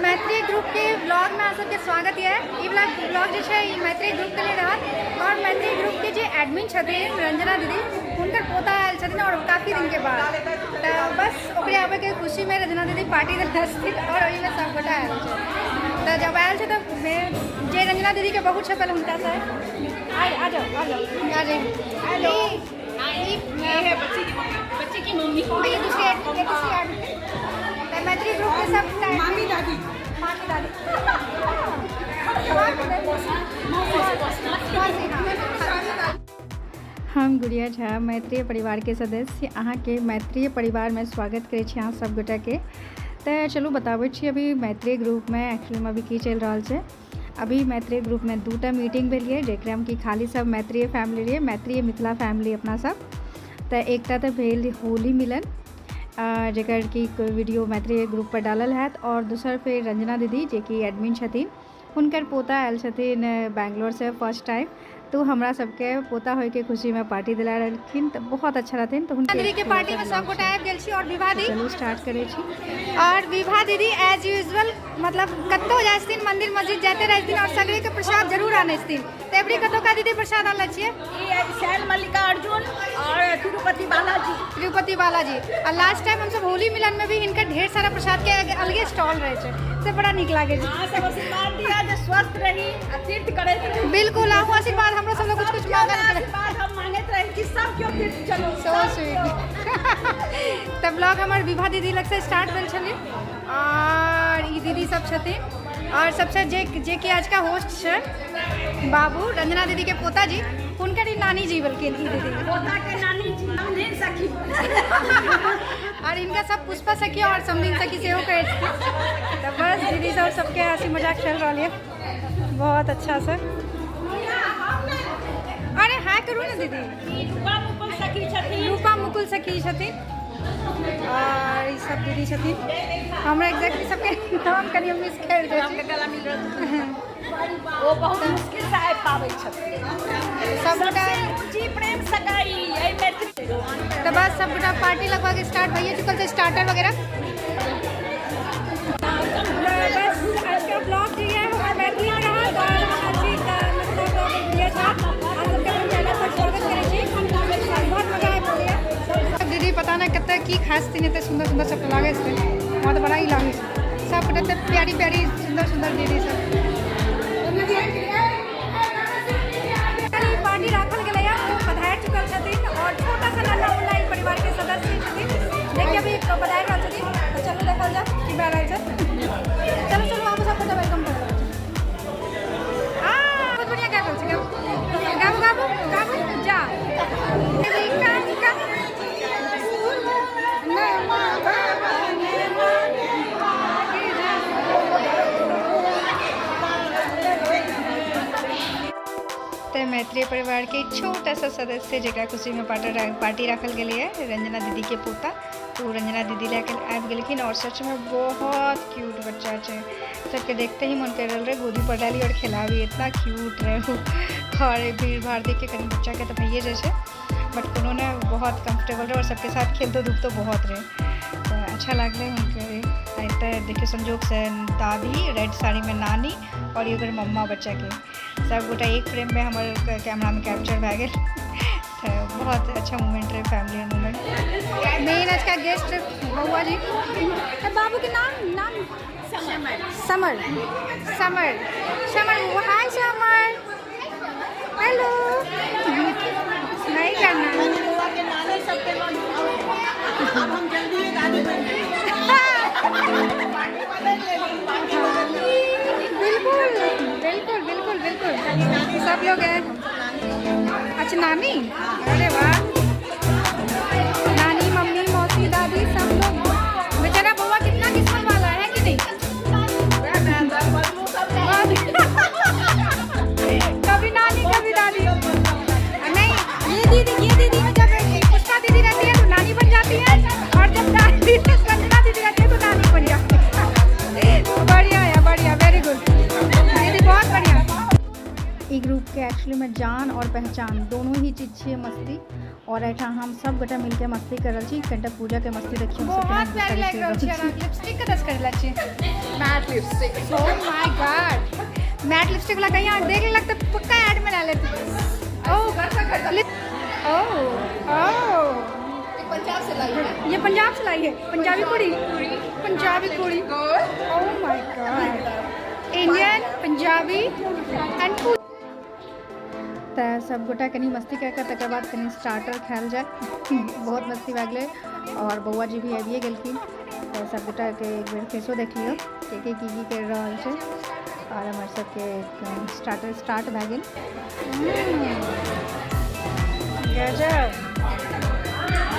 मैत्री ग्रुपके ब्लॉगमे अहाँ सबके स्वागत यऽ। ई ब्लॉग जे छै ई मैत्री ग्रुपके लिए रहत और मैत्री ग्रुपके जे एडमिन छथिन रंजना दीदी, हुनकर पोता आयल छथिन और काफ़ी दिनके बाद, तऽ बस ओकरे आबैके खुशीमे रंजना दीदी पार्टी देने छथिन और ओहिमे सबगोटा आयल छै। तऽ जब आयल छै तऽ जे रंजना दीदीके बहू छै पहले हुनकासँ आ आ जाओ आ जाओ आ जाइए। हेलो, ये है बच्ची की मम्मी, बच्ची की मम्मी। ये दूसरी ये दूसरी एडमिन। तऽ मैत्री ग्रुपके सब मामी दादी, मामी दादी, हाँ। हम गुड़िया झा, मैत्रेय परिवारके सदस्य, अहाँके मैत्रेय परिवारमे स्वागत करै छी अहाँ सब गोटाके। तऽ चलू बताबै छी अभी मैत्रेय ग्रुपमे एक्चुअलीमे अभी की चलि रहल छै। अभी मैत्रेय ग्रुपमे दूटा मीटिंग भेल यऽ, जकरामे कि खाली सब मैत्रेय फैमिली रहियै, मैत्रेय मिथिला फैमिली अपना सब। तऽ एकटा तऽ भेल होली मिलन, जकर कि वीडियो मैत्रेय ग्रुप पर डालल हैत, आओर दोसर फेर रंजना दीदी जेकि एडमिन छथिन, हुनकर पोता आयल छथिन बैंगलोरसँ फर्स्ट टाइम, तऽ ओ हमरा सबके पोता होइके खुशीमे पार्टी दिला रहलखिन, तऽ बहुत अच्छा रहथिन। तऽ हुनके दीदीके पार्टीमे सब गोटा आबि गेल छी और विभा दी। चलू स्टार्ट करै छी। और विभा दीदी एज यूजुअल मतलब कतहु जाइ छथिन, मंदिर मस्जिद जाते रहै छथिन और सगरेके प्रसाद जरूर आनै छथिन। तऽ एबरी कतौका दीदी प्रसाद आनले छियै? ई शैल मल्लिका अर्जुन और तिरुपति बालाजी। तिरुपति बालाजी। आ लास्ट टाइम हमसब होली मिलन में भी हिनकर ढेर सारा प्रसाद के अलगे स्टॉल रहे छै, से बड़ा नीक लागे छै। अहाँ सब आशीर्वाद दिअ जे स्वस्थ रही आ तीर्थ करैत रही। बिल्कुल, अहूँ आशीर्वाद हमरो सब कुछ कुछ मांगल करै। आशीर्वाद हम मांगैत रही कि सब केओ तीर्थ चलू। So sweet. तऽ ब्लॉग हमर विभा दीदी लग से स्टार्ट भेल छलै और ई दीदी सब छथिन और सबसे जे जे कि आज का होस्ट छै बाबू, रंजना दीदी के पोता जी, हुनकर ई नानी जी भेलखिन ई दीदी। पोता के नानी जी, समधिन सखी। और इनका सब पुष्पा सखी और समधिन सखी सेहो कहै छथिन। तऽ बस दीदी सब सबके हंसी मजाक चल रहल यऽ बहुत अच्छा से। अरे हाय करू ने दीदी। रूपा मुकुल सखी छथिन। रूपा मुकुल सखी छथिन और ई सब दीदी छथिन। हमरा एग्जैक्टली सबके नाम कनि मिस कर जाइ छी। गला मिल रहल, ओ बहुत मुश्किल से आबि पाबै छथिन। सबगोटा ऊँची प्रेम सगाई एहि मैथिली। तऽ बस सबगोटा पार्टी लगभग स्टार्ट भइए चुकल छै, स्टार्टर वगैरह। बस आज का ब्लॉग जे है हमर मैथिली में रहल और हम छी मिथिला ब्लॉग गुड़िया झा, अहाँ सबके अपन चैनल पर स्वागत करै छी। बहुत मजा आबि रहल यऽ। दीदी पता नहि कते की खाइ छथिन, एते सुन्दर सुन्दर सबटा लागै छै, हमरा तऽ बड़ा ही लागै छै सबटा, एते प्यारी प्यारी सुन्दर सुन्दर दीदी सब। पार्टी राखल गेलैए, ओ पधारि चुकल छथिन और छोटा सा नन्ना मुन्ना ई परिवार के सदस्य छथिन जेकि अभी पधारि रहल छथिन। तऽ चलू देखल जाउ की भए रहल छै। चलू चलू, आबू, सबगोटा welcome कर रहल छै। आ बहुत बढ़िया गाबि रहल छै। गाबू गाबू गाबू गाबू जा। तऽ मैत्रेय परिवारके छोटा सा सदस्य जकरा खुशीमे पार्टी राखल गेलैए, रंजना दीदीके पोता, तऽ ओ रंजना दीदी लए कऽ आबि गेलखिन और सचमे बहुत क्यूट बच्चा छै। सबके देखते ही मन कर रहल रहै गोदी पर डाली और खेलाबी, इतना क्यूट रहै ओ। और भीड़ भाड़ देख के कनि बच्चाके तऽ भइए जाइ छै, बट कोनो ने, बहुत कम्फर्टेबल रहै और सबके साथ खेलतो धूपतो बहुत रहै, तऽ अच्छा लागलै हुनकर। एतऽ देखियौ संजोगसँ दादी रेड साड़ीमे, नानी और ई ओकर मम्मा बच्चाके, सबगोटा एक फ्रेममे हमर कैमरामे कैप्चर भए गेल। तऽ बहुत अच्छा मोमेंट रहै, फैमिली मोमेंट। मेन आज का गेस्ट बउआ जी। बाबू के नाम नाम समर, समर, समर। हाय समर, हेलो। नहीं करना। के नानी सबके अब हम जल्दी ही दादी बन। बिल्कुल बिल्कुल बिल्कुल बिल्कुल, सब लोग हैं। अच्छा नानी, अरे वाह, नानी, मम्मी, मौसी, दादी सब लोग। बेचारा बउआ कितना किस्मत वाला है कि नहीं? कभी नानी, कभी दादी। नहीं, ये दीदी, ये दीदी में जब पुष्पा दीदी रहती है तो नानी बन जाती है और जब दादी संजना दीदी रहती है तो नानी बन जाती है। बढ़िया है, बढ़िया, वेरी गुड दीदी, बहुत बढ़िया। ई ग्रुपके एक्चुअलीमे जान और पहचान दोनों ही चीज छियै मस्ती। और एहिठाम हम सब गोटा मिलके मस्ती कर रहल छी। कनिटा पूजा के मस्ती देखियौ। बहुत प्यारी लागि रहल छी। अहाँ लिपस्टिक कतऽ से खरीदले छी? Matte lipstick. Oh my God, matte lipstick वाला कहीं अहाँ देख लेलक तऽ पक्का ऐड में ला लेत। ओ ओ ओ पंजाब से लाई है। ये पंजाब से लाई है। पंजाबी कुड़ी, पंजाबी कुड़ी। Oh my God, Indian, Punjabi and. तऽ सबगोटा कनि मस्ती कए कऽ तकर बाद कनि स्टार्टर खायल जाय। बहुत मस्ती भए गेलै और बौआ जी भी आबिए गेलखिन। तऽ सबगोटाके एक बेर फेसो देख लियौ के के की की करि रहल छै। और हमर सबके स्टार्टर स्टार्ट भए गेल। गजब।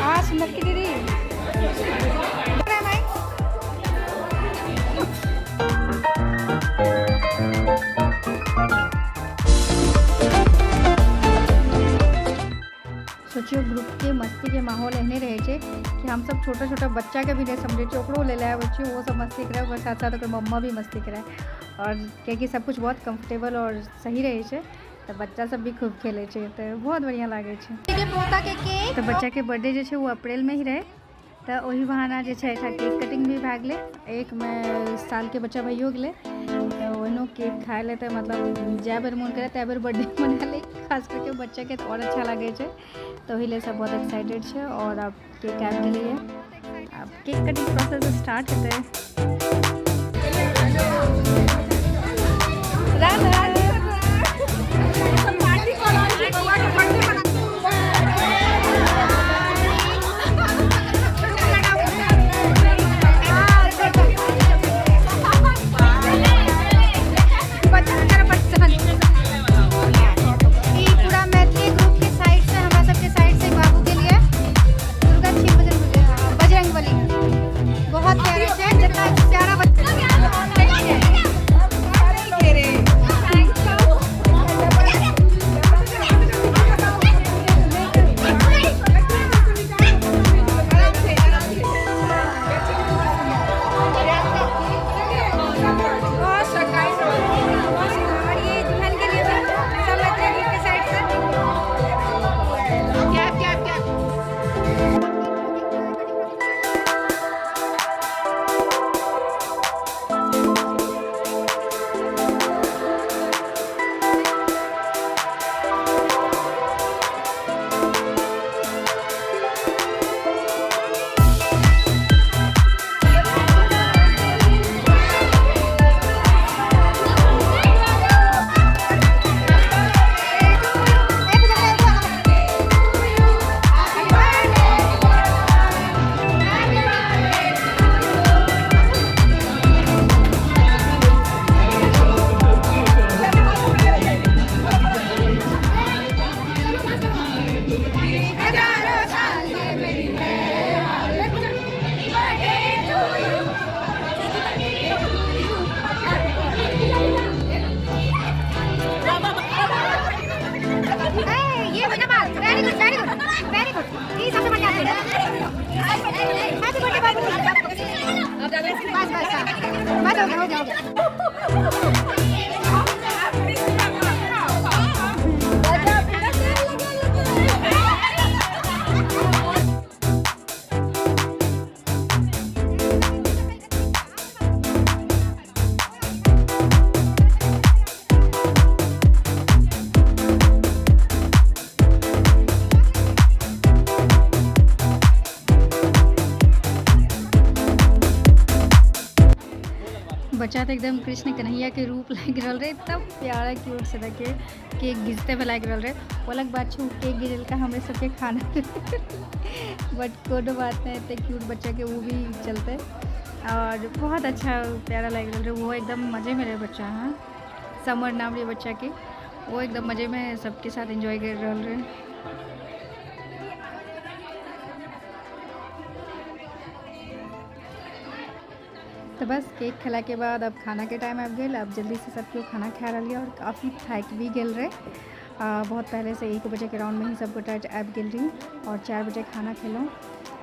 हाँ सुंदर की दीदी। सोचियो ग्रुपके मस्तीके माहौल एहने रहै छै कि हमसब छोटा छोटा बच्चाके भी नहि समझै छियै, ओकरो ले आबै छियै, ओहो सब मस्ती करै, ओकर साथ साथ ओकर मम्मा भी मस्ती करै। और कियाकि सबकिछु बहुत कम्फर्टेबल और सही रहै छै तऽ बच्चा सब भी खूब खेलै छै, तऽ बहुत बढ़िआँ लागै छै। पोता के केक। तऽ बच्चाके बर्थडे जे छै ओ अप्रैलमे ही रहै, तऽ ओही बहाना जे छै एहिठाम केक कटिंग भी भए गेलै। एक सालके बच्चा भइयो गेलै, तऽ ओहिनो केक खाइ लए तऽ मतलब जए बेर मोन करै तए बेर बर्थडे मना लै, खास करके बच्चाके तऽ आओर अच्छा लागै छै। तऽ ओहि लए सब बहुत एक्साइटेड छै। और आब केक आबि गेलैए, आब केक कटिंग प्रोसेस स्टार्ट हेतै। राधा। पार्टी कऽ रहल छी, बौआ के बर्थडे मना। बच्चा बेचारा परेशान। ई पूरा मैथिली ग्रुप के साइड से, हमरा सबके साइड से बाबू के लिए दुर्गा छी बजरंग बजरंग बली। बहुत प्यारा छै, जितना प्यारा बच्चा। और ये दुल्हन के लिए भी सब मैथिली ग्रुप के साइड से। क्या क्या क्या? ये हो ना बात। Very good, very good, very good. ये सबसे बढ़िया है। हैप्पी बर्थडे बाबू। बस बस, हाँ। बस हो गया, हो गया, हो गया। बच्चा तो एकदम कृष्ण कन्हैया के रूप लागि रहल रहे, तब प्यारा क्यूट से देखे केक घिचते हुए लागि रहल रहे। ओ अलग बात छै, ओ केक घिचलका हमरे सबके खाना, बट कोनो बात नहीं, एते क्यूट बच्चा के वो भी चलते। और बहुत अच्छा प्यारा लागि रहल रहे, वो एकदम मजे में रहे बच्चा। हाँ, समर नाम रहे बच्चा के, वो एकदम मजे में सबके साथ एंजॉय कर रहल रहे। तो बस केक खेला के बाद अब खाना के टाइम आबि गेल। अब जल्दी से सब केओ खाना खा रही और काफ़ी थाकि भी गेल रहे। बहुत पहिलेसँ 1 बजेके राउंडमे ही सबगोटा आबि गेल रही आओर 4 बजे खाना खेलहुँ,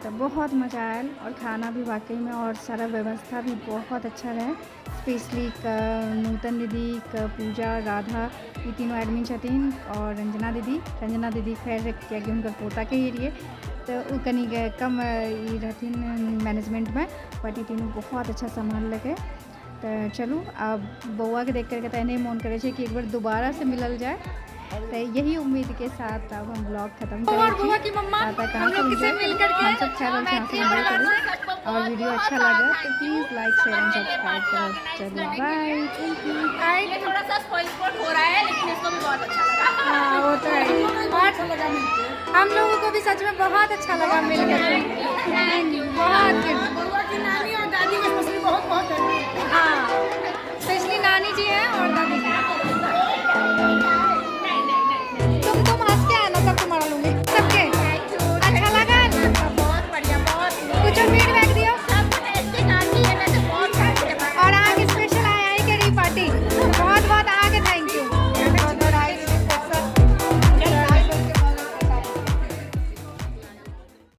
तऽ बहुत मजा आयल आओर खाना भी वाकईमे आओर सारा व्यवस्था भी बहुत अच्छा रहै। स्पेशली नूतन दीदी, पूजा, राधा, ई तीनों आदमी छथिन आओर रंजना दीदी। रंजना दीदी खैर, कियाकि हुनकर पोताके ही रहियै, तऽ ओ कनि कम ई रहथिन मैनेजमेंटमे, बट ई तीनू बहुत अच्छा सम्हारलकै। तऽ चलू, आब बौआके देख करके तऽ एहने मोन करै छै कि एक बार दोबारासँ मिलल जाय। तऽ यही उम्मीद के साथ अब हम ब्लॉग खत्म करै और छी। बुआ की मम्मा, तक हम लोग किसे मिल करके हम सब खा रहल छी, अहाँ सब एंजॉय करू और वीडियो अच्छा लगा तो please like, share and subscribe करो। चलिए, बाय, thank you. ये थोड़ा सा स्पॉइल स्पॉट हो रहा है, लेकिन इसको भी बहुत अच्छा लगा। हाँ, वो तो है और हम लोगों को भी सच में बहुत अच्छा लगा मिल कर। Thank you बहुत।